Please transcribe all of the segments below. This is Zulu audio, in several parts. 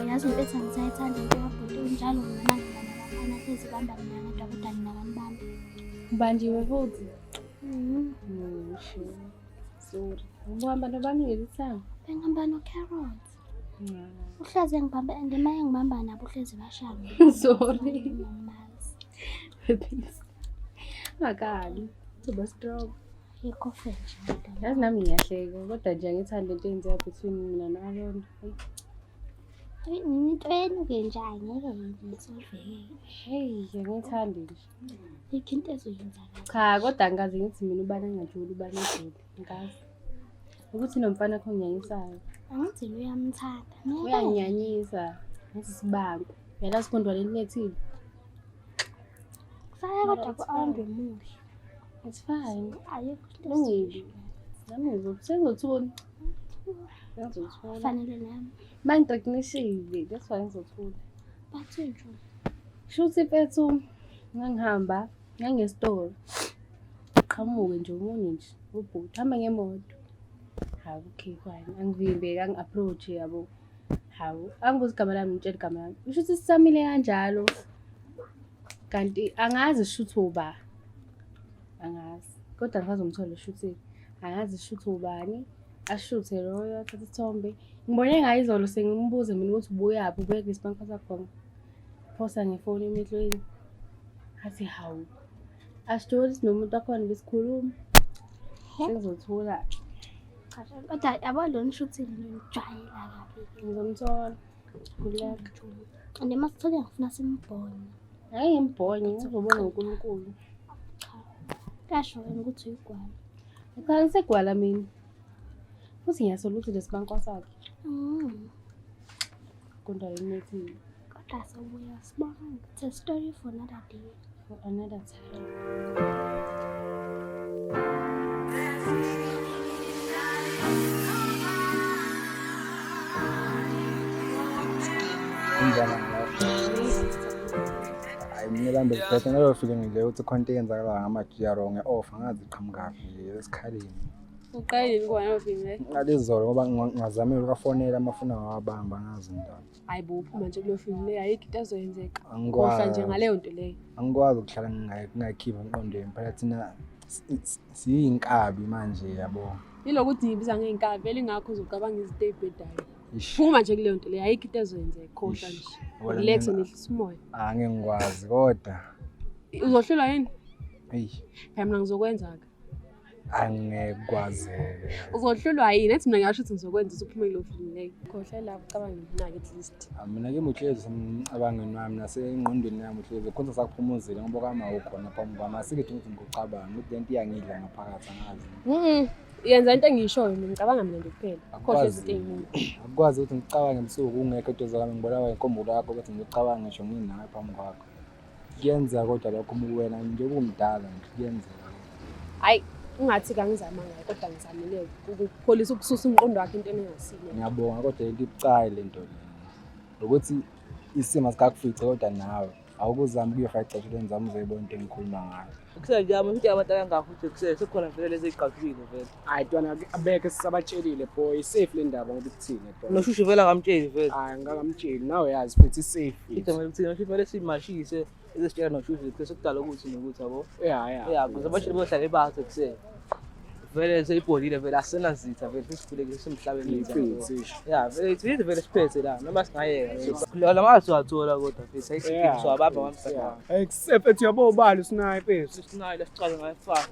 Yazi mfethu angisayithandi into yabhuti unjalo mina ngiba nabafana hlezi bamba mina ngedwa kodwa nina banibambi. Ubanjiwe futhi? Mhm. Sure. Sorry. Ubuhamba nobani ngelithanga? Bengihamba no-Carrot. Uhlezi engibamba and uma engibamba nabo uhlezi bashaya. Sorry. Ngimazi. Please. Ungakali. Uzoba strong. Yikho fe nje kodwa. Yazi nami ngiyahleka kodwa nje angithandi lento eyenzeka between mina no-Aaron. Hayi, Into yenu-ke nje angeke ngisolveke. Hey, angithandi nje. Ayikho into ezoyenzakala. Cha, kodwa angikaze ngithi mina ubani angajoli ubani ajoli. Angikaze. Ukuthi nomfana kho ngiyanyisayo. Angithi yena uyamthanda. Ngeke. Uyanginyanyisa. Ngathi sibangu. Uyalazi kondwa leli nethile. Kufanele kodwa ku-Arambe muhle. It's fine. Ayikho into Lungile. Nami ngizothula. Ngizothula. Fanele nami. Bangitreknishile, that's why ngizothula. Bathi nje. Shuthi mfethu ngangihamba ngangesitolo. Qhamuke nje omunye nje ubhuti hamba ngemoto. Hawu okay fine. Angivimbe angi-approach yabo. Hawu angibuza igama lami ngitshela igama lami. Shuthi sisamile kanjalo. Kanti angazi shuthi uba. Angazi. Kodwa ngisazomthola shuthi angazi shuthi ubani. Ashuthe loyo athathe isithombe. Ngibone ngayo izolo sengimbuze mina ukuthi ubuyaphi ubuya kulesi bank sakhona. Phosa ngefoni emehlweni. Athi hawu. Asijoli sinomuntu wakhona besikhuluma. Sengizothula. Cha, kodwa yabo lona shuthi ngijwayela kabi. Ngizomthola. Khululeka. And uma sithole ngifuna simbone. Hayi ngimbhonye ngizobona uNkulunkulu. Cha. Kasho wena ukuthi uyigwala. Cha ngisegwala mina. Futhi ngiyasola ukuthi lesibankwa sakhe. Kodwa yini Kodwa sobuya sibona. It's a story for another day. for another time. Kunjani lapho? Hayi mina lambe ngiphethe ngaleyo feeling le ukuthi khona into eyenzakala ngama-GR nge-off angazi iqhamukaphi esikhaleni. Uqale nini kuba nalo feeling le? Ngalizolo ngoba ngazamile ukafonela amafoni angawabamba angazi indaba. Hayi bo uphuma nje kuleyo feeling leyo ayikho into ezoyenzeka. Khohlwa nje Angikwazi. ngaleyo nto leyo. Angikwazi ukuhlala ngingayikhiphi emqondweni phela thina siyinkabi manje yabo. Yilokuthi ngibiza ngey'nkabi vele ingakho uzocabanga izinto ey'bhedayo. Ish. Phuma nje kuleyo nto leyo ayikho into ezoyenzeka khohlwa Ish. nje. Wena Relax mina- nehlisa umoya. Angeke ngikwazi kodwa. Uzohlulwa yini? Eyi, Phela mina ngizokwenza-ke. angeke kwazi. Uzohlulwa yini? Ethi mina ngingasho ukuthi ngizokwenza ukuthi uphume kuleyo feeling leyo. Khohlwa lapho ucabange mina-ke at least. Mina ke uhlezi semcabangweni wami nasengqondweni yami uhlezi khona sakuphumuzile ngoba kwami awukhona phambi kwami asike ukuthi ngikucabanga ukuthi lento iyangidla ngaphakathi angazi. Yenza into engiyishoyo mina ngicabanga mina nje kuphela. Khohlwa Akukwazi. izinto ey'ningi. Akukwazi ukuthi ngicabange ebusuku ungekho eduze kwami ngibulawa inkumbulo yakho ukuthi ngikucabange ngisho nginawe phambi kwakho. Kuyenzeka kodwa lokho uma uwena njengoba umdala nje kuyenzeka. Hhayi, ungathi kangizamanga kodwa ngizamile ukupholisa ukususa umqondo wakhe entweni engasile. Ngiyabonga kodwa into ibucayi le nto le. Ukuthi isimo sikakufice kodwa nawe awukuzami ukuyofaka ecatshulweni zami uzoyibona into engikhuluma ngayo. Kusele nje ama futhi abantu abangaka futhi kusele sekukhona vele lezi ey'qavile vele. Hayi ntwana abekho sisabatshelile boy safe le ndaba ngoba ikuthini boy. Noshushu vele akamtsheli vele. Hayi ngingakamtsheli nawe yazi futhi safe. Igama lokuthini noshushu vele simashise ezesitshela noshushu kusele sekudala ukuthi nokuthi yabo. Yeah yeah. Yeah, kuze abatsheli bohlale bathi kusele. Vele seyibholile vele asenazitha vele sesikhulekile semhlabeni wethu, yabo. Mfethu. Yeah, vele sithi vele siphethe la noma singayeka. La mazwi wathola kodwa futhi ayisikho siwabamba wamsaka. Hey kusefethu yabo ubani usinayo mfethu. Sisinayo lesicala ngayifaka.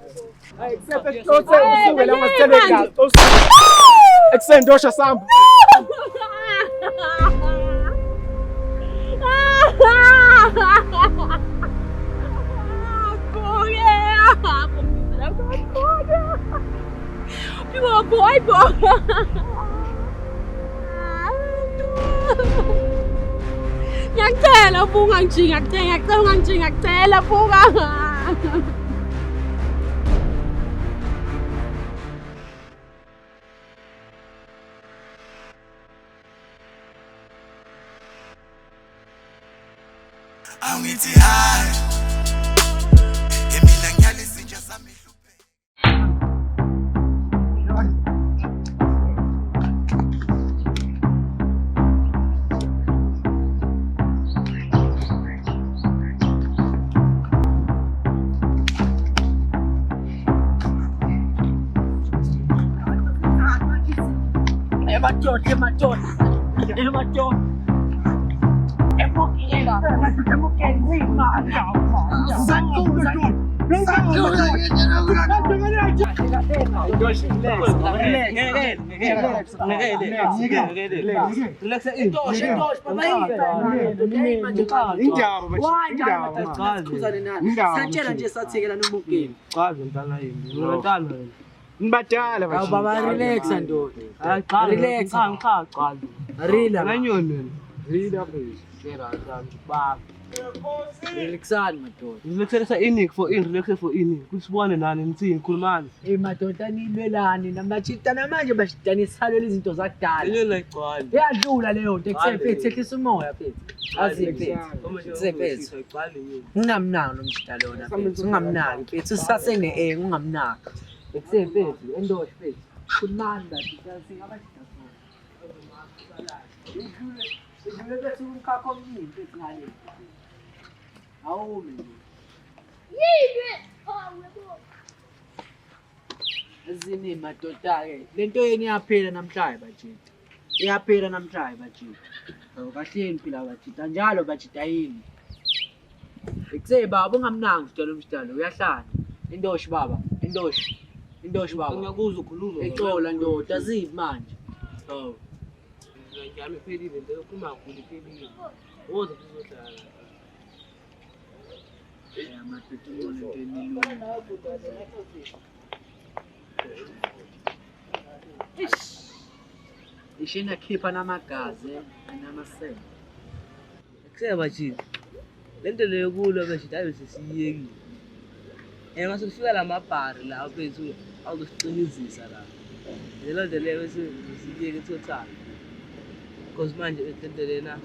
Hey kusefethu hlothe usuke la masithele igazi. Ekuseni ndosha samba. Boy, boy. Ngiyacela buka ngijinga, ngiyacela, ngiyacela ungangijinga, ngiyacela buka. Angithi hayi mina ngiyalizinja sami. Santshela nje sathekela nomugeni. Chaze mntana yimi. Mntana wena. Nibadala Awu baba relax ndoda. Cha Relax. Cha cha cha. Rila. Nganyoni wena. Rila please. Baba. Relaxani madoda. Relaxelisa inik for in, relax for in. Kusibone nani nithini khulumani. Eh madoda nilwelani namachita namanje bashidanisalwe izinto zakudala. Inyoni ayigcwali. Iyadlula leyo nto ekusephethe sehlisa umoya mfethu. Azi mfethu. Mfethu. Ayigcwali inyoni. Ungamnaki lo mjita lona mfethu. Ungamnaki mfethu. Usasene eh ungamnaki. Ekusephethe endosh mfethu. Khulumani bathi singabashida sona. Idlule bethu umkhakha omningi mfethu ngale. Awumi nje. Yini? Hawu Azini madoda-ke lento yeni iyaphela namhlanje bajita. Iyaphela namhlanje bajita. Awu kahleni phela bajita njalo bajita yini. Ekuse baba ungamnangi sitshela umjitalo uyahlala. Indoshi baba, indoshi. Indoshi baba. Ngiyakuzwa ukhuluma. Exola ndoda azivi manje. Hawu. Njalo iphelile nje yokuphuma kakhulu iphelile. Woza sizohlala. Ya madoda ubona into enilunga. Ishina khipha namagazi namasende. Kuseka bajita. Lento leyo kulwa bajita ayo sesiyekile. Ngase kufika lamabhari la mfethu awuzosiqinizisa la. Lelo nto leyo bese siyeke total. Because manje lento lena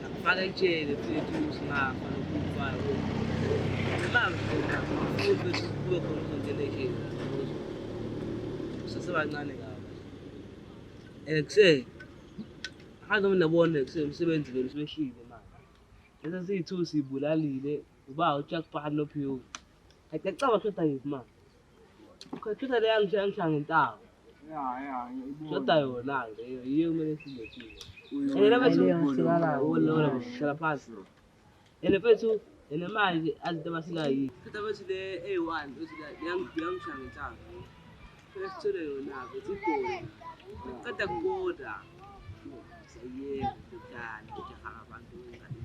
akufaka ejele mfethu singafa nokufa. Manje futhi bese kube khona uzongena ejele. Sasebancane kabi. Kuse hayi nabona kuse umsebenzi vele usuwehlile manje. Lesa siyi-two siyibulalile uba uJack nophiwe. Ngiyacaba shoda yiphi manje? Shoda le yangisha ngentaba. Ya ya. Shoda yona leyo yiyo kumele silethile. Ene mfethu hlala phansi. Ene mfethu ene manje azinto abasinayiyo. Shoda mfethu le A1 uthi yangisha ngentaba. Sithole yona mfethu igoli. Qeda kukoda. Sayiyeka kudala kujaha abantu ingane.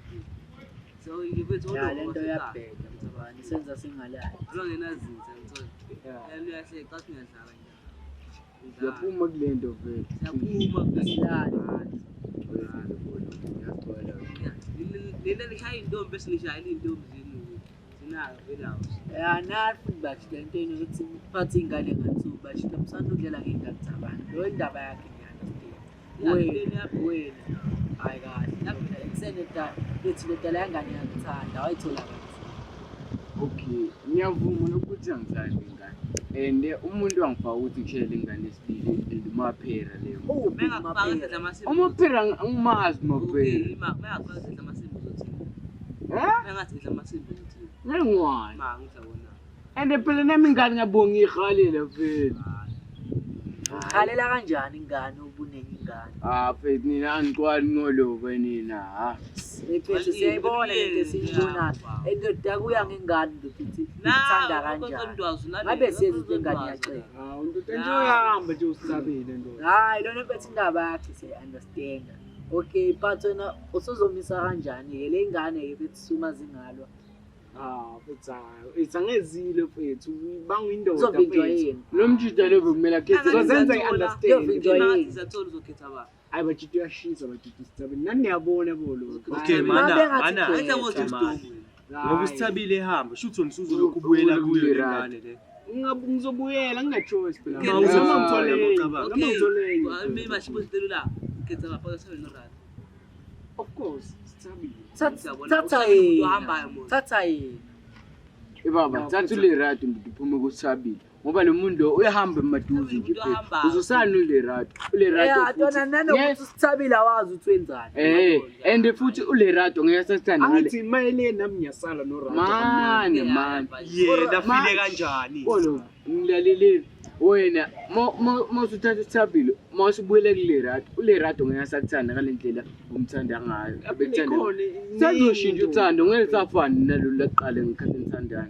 So ngiphethe Ya lento iyabheda mthobani senza singalali. Alongenazitha ngithola. Lento yahle xa singiyadlala nje. Siyaphuma kule nto vele. Siyaphuma Asilali. Lena nishaya intombi bese nishayela iy'ntombi zenu. Sinayo vele awu. Ya nathi futhi bajita into yenu ukuthi uphathe ingane ngathuba bajita msanda udlela ngey'ngane zabantu. Leyo indaba yakhe ngiya-understand. Wena wena hayi kahle. Ekuseni lethi ndoda yangane iyakuthanda wayithola kanzima. Okay, ngiyavuma lokuthi angithandi ingane. And umuntu wangifaka ukuthi ngishayele ingane esibili and umaphera leyo. Mengakufaka isidla amasimba. Umaphera angimazi umaphera. Mengakufaka isidla amasimba uzothini? Eh? Mengathi idla amasimba uzothini? Ngengwane. Ma ngizabona. And phela nami ingane ngiyabonga ihalela vele. Uhalela kanjani ingane ubunenye ingane? Ah mfethu nina angiqwali ngolobo nina ha. Mfethu siyayibona lento esiyibonayo. Endoda kuya ngengane ndoda ithi ithanda kanjani. Ngabe siyenza into ingane iyacela. Ah undoda nje uyahamba nje usabile ndoda. Hayi lona mfethu indaba yakhe siya-understand. Okay, but wena usuzomisa kanjani-ke le ngane-ke bethi suma zingalwa. Ah mfethu hayi angezile mfethu banguyindoda Uzovinjwa yini? Lo mjida lo bekumele akhethe. Uzozenza i-understand. Uyovinjwa yini? Sizathola uzokhetha ba. Hayi bajita uyashisa bajita Sithabile. Nani niyabona bo lo. Okay mana mana. Ngoba uSithabile ehamba, shuthi wena usuzolokhu ubuyela kuyo le ngane le. Ngizobuyela ngina-choice phela. Okay, Noma ngithole enye. Ngicabanga. Noma ngithole enye. Mina mashibo la. Khetha ngapha Sithabile noRato. Of course, Sithabile. Thatha yena. Thatha yena. Baba, thatha uLerato ndoda uphume kuSithabile. Ngoba lo muntu lo uyahamba emaduze nje phela. Uzosala noLerato. ULerato Yeah, futhi. ntwana nanokuthi uSithabile awazi ukuthi wenzani. And futhi uLerato ngeke sathanda ngale. Angithi mayele nami ngiyasala noRato. Mane mane. Yena file kanjani? Bolo, ngilaleleni. Wena mawusuthatha uSithabile, mawusubuyela kuLerato, uLerato ngeke asakuthanda ngale ndlela umthanda ngayo. Abekuthanda. Sezoshintsha uthando ngeke lisafani nalolu laqala ngikhathi nithandana.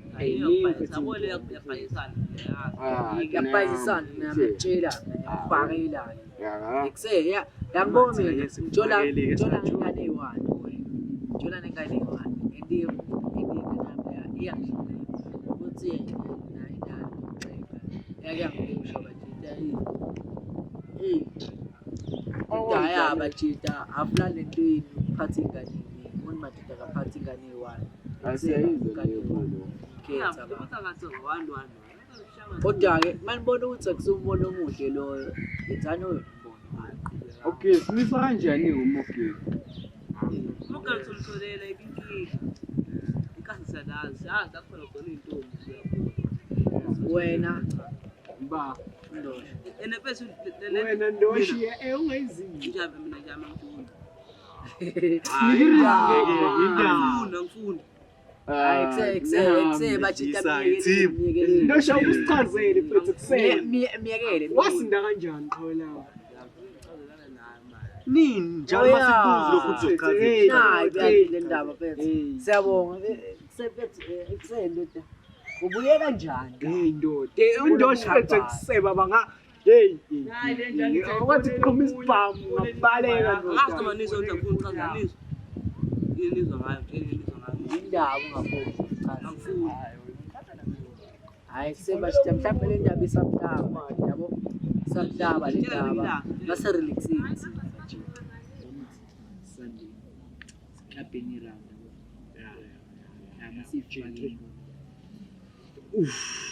Ngiyabhayisana ngiyamtshela ngiyamfakela. Ekuse ya yangibona mina ngitshola ngitshola ngengane eyi-one wena. Ngitshola nengane eyi-one and ingane iyangihluleka ukuthi nayo inani nokuxega. Yake yangiphusha bajita Kodwa ya bajita afuna lento yenu ukuphatha ingane eyiningi. Umuntu madoda akaphathi ingane eyi-one. Asiyayizwa leyo bolo. Khetha ba. Kodwa-ke manibona ukuthi akusiwumbono omuhle loyo, yenzani oyo mbono. Hhayi, qhubeka. Okay, simisa kanjani uMogeli? Umogeli uthomtholela inkinga. Ikasi siyalazi, siyazi akukhona khona iy'ntombi siyabona. Wena Ba. Ndosho. And bese Wena Ndoshi ungayizingi. Njalo mina nje angifuni. Indaba. Angifuni. Hayi kuse bajita miyekele miyekele. Ndosho ukusichazele mfethu kusele. Miyekele. Wasinda kanjani qhawe lawo? Nini njalo masikubuza lokhu uzochazela. Nayi le ndaba mfethu. Siyabonga. Kuse mfethu kuse ndoda. Ubuye kanjani? Hey ndoda, uNdosho mfethu kuseba banga. Hey. Wathi qhuma isibhamu ngabaleka ndoda. Angazi noma nizwa ukuthi angifuni ukuchaza nizwa. Yini nizwa ngayo, yini nizwa ngayo. Indaba ungafuni ukuchaza. Angifuni. Hayi kusebashita mhlawumbe le ndaba isamhlaba yabo. Isamhlaba le ndaba. Base relaxing. Sunday. Klabheni round yabo. Ya, masifake. Uff.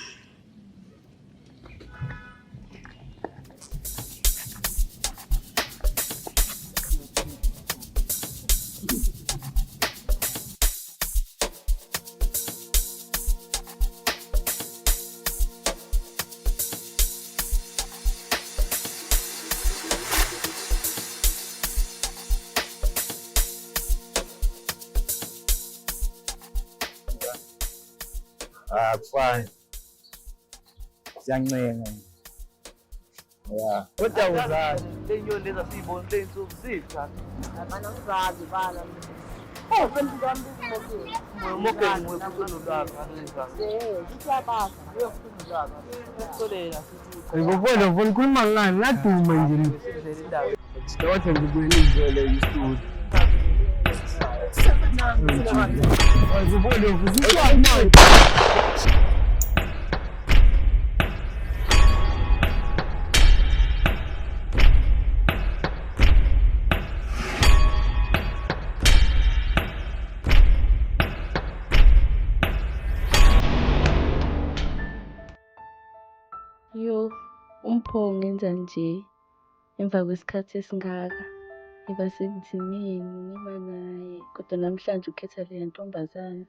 Akufani. Siyancenga. Yeah. Kodwa uzazi. Lenyoni leza siyibona ley'nsuku ziphi? Mana ngizazi bala. Oh, sengizami umogeli. Umogeli Ngikubona ufuna ukukhuluma ngani laduma nje. Sidothe ngibuyele izolo istudio. Ngikubona ufuna Yo, uMpho ungenza nje emva kwesikhathi esingaka. Ngiba senzimeni ngiba naye kodwa namhlanje ukhetha leya ntombazane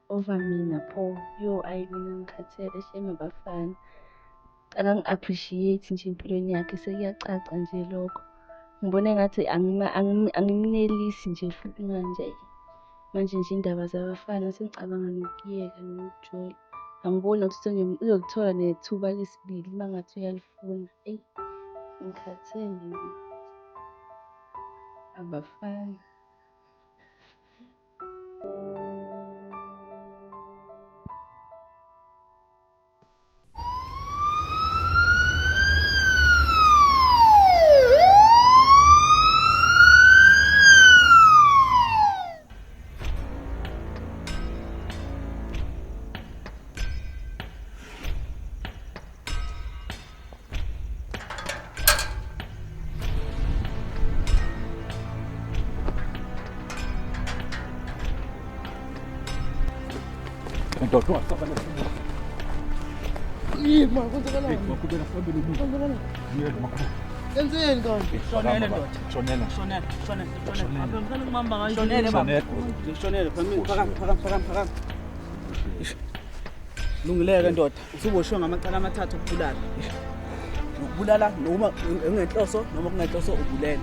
over mina pho. Yo, ayi mina ngikhathele shame abafana. Akangi-appreciate nje empilweni yakhe sekuyacaca nje lokho. Ngibona engathi angimnelisi nje futhi manje. Manje nje indaba zabafana sengicabanga nokuyeka nokujola. Angiboni ukuthi uzolithola nethuba lesibili uma ngathi uyalifuna. Eyi, ngikhathele mina. Abafana. Ndoda ungasaba nesibuko. Yini ma kwenzakalani? Makhubela sibambele ubuso. Kwenzakalani? Yebo makhulu. Enzeni kanti? Shonele ndoda. Shonela. Shonele, shonele, shonele. Ngicela ukubamba kanje. Shonele baba. Shonele. Shonele, phambili, phakama, phakama, phakama, phakama. Lungileke ndoda, usuboshwe ngamacala amathathu okubulala. Nokubulala noma ungenhloso noma kungenhloso ubulele.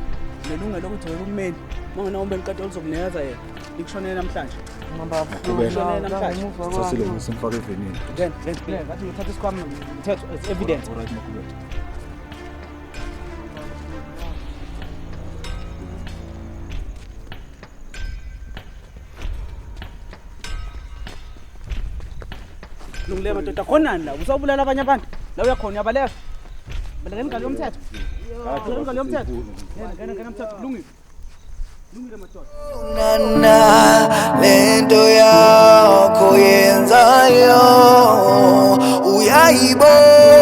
Unelungelo lokuthi wena ummeli, uma ungenawo ummeli inkantolo izokunikeza yena. Likushonele namhlanje. Likushonele namhlanje. Sasile simfake evenini. Ngena, ngena, ngena. Ngathi ngithatha isikhwama mthetho as evidence. Alright makhulu. Lungile madoda, khonani la? Usawubulala abanye abantu. La uyakhona uyabaleka. Balekela ingalo yomthetho. Balekela ingalo yomthetho. Ngena, ngena, ngena mthetho. Lungile. Lungile madoda. Nana lento yakho yenzayo uyayibona.